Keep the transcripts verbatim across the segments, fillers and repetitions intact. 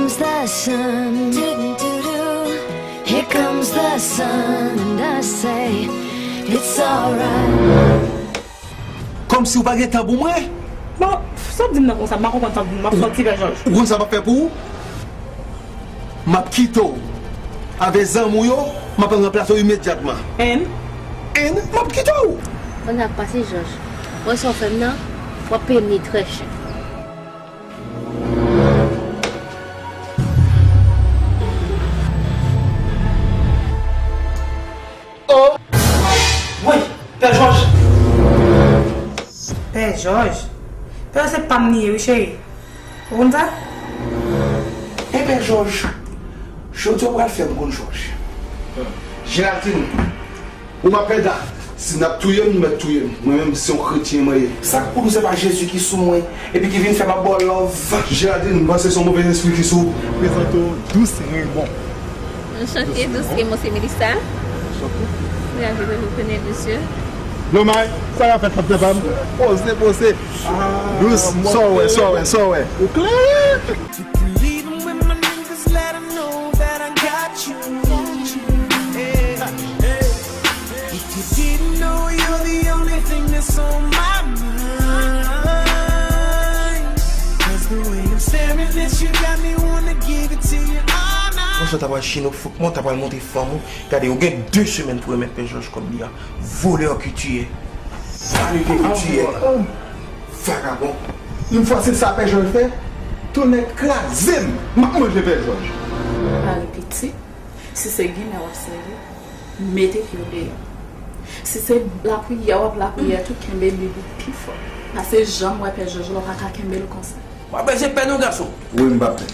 Comes the sun. Doo-doo-doo-doo. Here comes the sun, and I say, it's alright. Kòmsi w pa gen tan pou mwen? Bon, sa w ap di m nan konsa, m pa konprann sa w ap di m, m ap sòti, Pè Jòj. Ou konn sa m ap fè pou ou? M ap kite w. Avè zanmi w yo, m ap ranplase w imedyatman. And? And m ap kite w. Ann ap pase, Jòj. Wè sa w fè m nan, w ap peye m li trè chè. Oh! Woy, Pè Jòj! Pè Jòj? Pè Jòj se pa m li ye wi, cheri. Ou konn sa? Enben, Jòj, jodi a w pral fè m konn Jòj. Jeraldine, ou m ap pèda. Si n ap touye m, nou mèt touye m. Mwen menm, se yon kretyen mwen ye. Sa k pou nou, se pa Jezi ki sou mwen, epi ki vin fè m ap ba w love. Jeraldine, m panse se yon move lespri ki sou ou. Prezante w, Dous Raymond. Enchante, Dous Raymond, se Melissa. Enchante. Ravi de vous connaître, monsieur. Lomay, sa k ap fèt, patnè pa m? Poze, poze. Dous, sa w wè, sa w wè, sa w wè? Ou klè? Even with my niggas, let 'em know that I got you. Yeah, yeah. If you didn't know, you're the only thing that's on my mind. 'Cause the way I'm staring at you got me wanna give it to you all night. Konsa w ta pral chino fout mwen, w ta pral montre fanm ou. Gade, ou gen de semèn pou remèt Pè Jòj kòb li a. Volè ki w ye. Vale ki w ye. Vagabon. Yon fwa se sa Pè Jòj fè, tonnè kraze m, m ap manje Pè Jòj. Mari pitit, si se ginen w ap sèvi, mete pye w deyò. Si se lapriyè w ap lapriyè tou, kenbe Bib ou pi fò. Paske jan m wè Pè Jòj la, w pa ka kenbe l konsa. W ap bezwen pè non, gason. Wi, m p ap pè.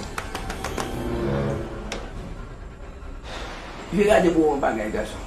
Vin gade pou w yon bagay, gason.